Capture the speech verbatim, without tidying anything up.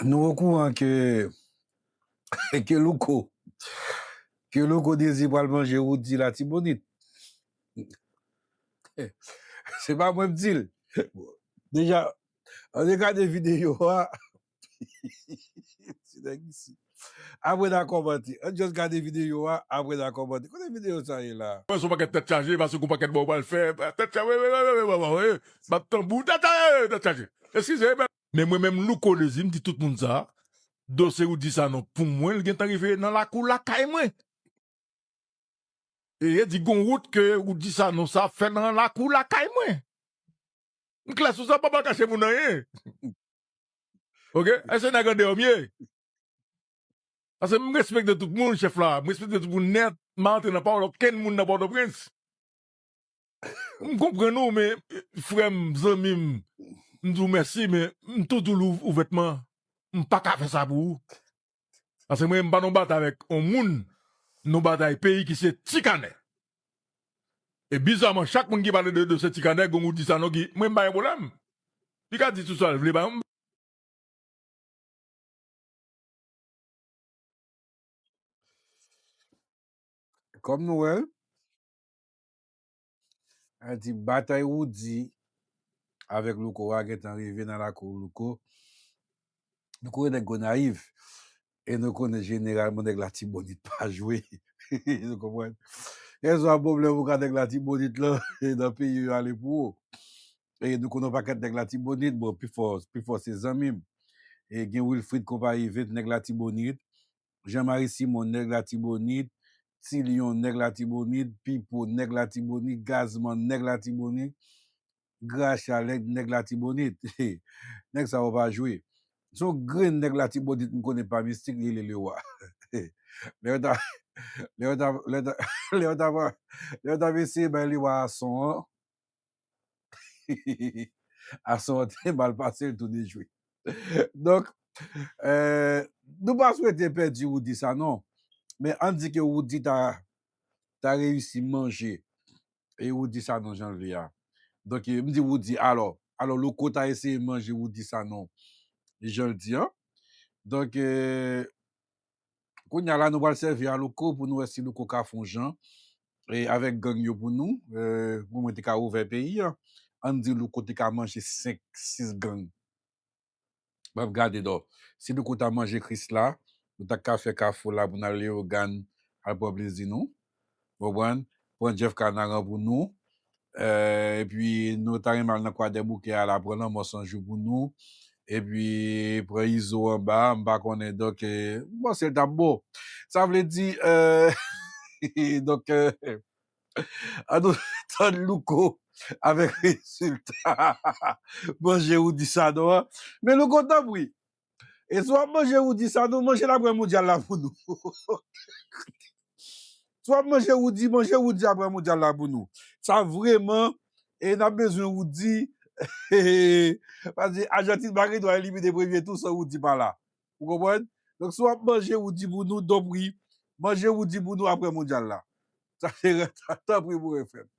Nou okouran ke ke Louko ke Louko Dezi pral manje Roody Latibonit. Se pa mwen m di l. Deja, ann gade videyo a. Ti nèg isi. Apre n a kòmante. Ann just gade videyo a, apre n a kòmante. Kote videyo sa ye la? Mwen se yon pakèt tèt chaje, paske yon pakèt bò w pral fè. Tèt chaje, wi, wi, wi, wi, wi, wi, wi. Bat tanbou, tèt chaje, tèt chaje. Eskize, men. Men mwen menm Louko Dezi, m di tout moun sa, dosye Roody Sanon, pou mwen, l gentan rive nan lakou lakay mwen. E yo di gon wout ke Roody Sanon sa fè nan lakou lakay mwen. M klè sou sa, m pa pral kache moun anyen. Oke? E se nèg andeyò m ye. Paske m respekte tout moun, chèf la. M respekte tout moun nèt. M pa antre nan pawòl okenn moun nan Pòtoprens. M konprann ou, men frè m, zanmi m, m di w mèsi, men m tou di w ouvètman, m pa ka fè sa pou ou. Paske mwen, m pa nan batay avèk yon moun, nan batay peyi ki se Ti Kanè. E bizaman, chak moun ki pale de, de se Ti Kanè, gon Roody Sanon ki, mwen, m pa gen pwoblèm. Li ka di tout sa l vle, ba m. Kòm nou wè l, a di batay Roody avèk Louko a gentan rive nan lakou Louko. Nou konnen nèg Gonayiv. E nou konnen jeneralman nèg Latibonit pa jwe. Nou konprann? Kèlswa pwoblèm ou ka nèg Latibonit lan, nan peyi yo ale pou ou. E nou konnen yon pakèt nèg Latibonit, bon, pifò, pifò se zanmi m. E gen Wilfrid Konpayi, Vent, nèg Latibonit. Jean Marie Simon, nèg Latibonit. Ti Lyon, nèg Latibonit. Pipo, nèg Latibonit. Gazman, nèg Latibonit. Gracha, nèg, nèg Latibonit. Nèg sa yo pa jwe. Se yon grenn nèg Latibonit m konnen pa mistik, li rele Lewa. Lè yo ta, lè yo ta, lè yo ta, lè yo ta, lè yo ta eseye bay Lewa a son an, a son an te mal pase, l tou dejwe. Donk, eh, nou pa swete pèdi Roody Sanon, men ann di ke Roody ta, ta reyisi manje e Roody Sanon jan l vle a. Donk, eh, m di Roody, alò, alò, Louko ta eseye manje Roody Sanon jan l di an. Donk, eh, kounye a la, nou pral sèvi a Louko pou nou wè si Louko ka fè yon jan, eh, avèk gang yo pou nou, eh, pou mwen te ka ouvè peyi a. Ann di Louko te ka manje senk, sis gang. M ap gade, donk, si Louko ta manje Krisla, nou ta ka fè Kafou la pou n al Leyogàn, al pran plezi nou. Ou konprann? Pran Jeff Kanaran pou nou. Eh, epi nou ta renmen al nan Kwadèboukè a la, pran Lanmò San Jou pou nou. Epi pran Izo anba, m pa konnen. Donk, eh, m panse l t ap bon. Sa vle di, eh, donk, eh, ann nou tann Louko avèk rezilta manje Roody Sanon an. Men Louko, tanpri, e si w ap manje Roody Sanon, manje l apre mondyal la pou nou. Si w ap manje Roody, manje Roody apre mondyal la pou nou. Sa vrèman, e n ap bezwen Roody. Paske Ajantin pa gen dwa elimine premye tou san Roody pa la. Ou konprann? Donk, si w ap manje Roody pou nou, donpri, manje Roody pou nou apre mondyal la. Sa se rèv, tanpri pou refè m.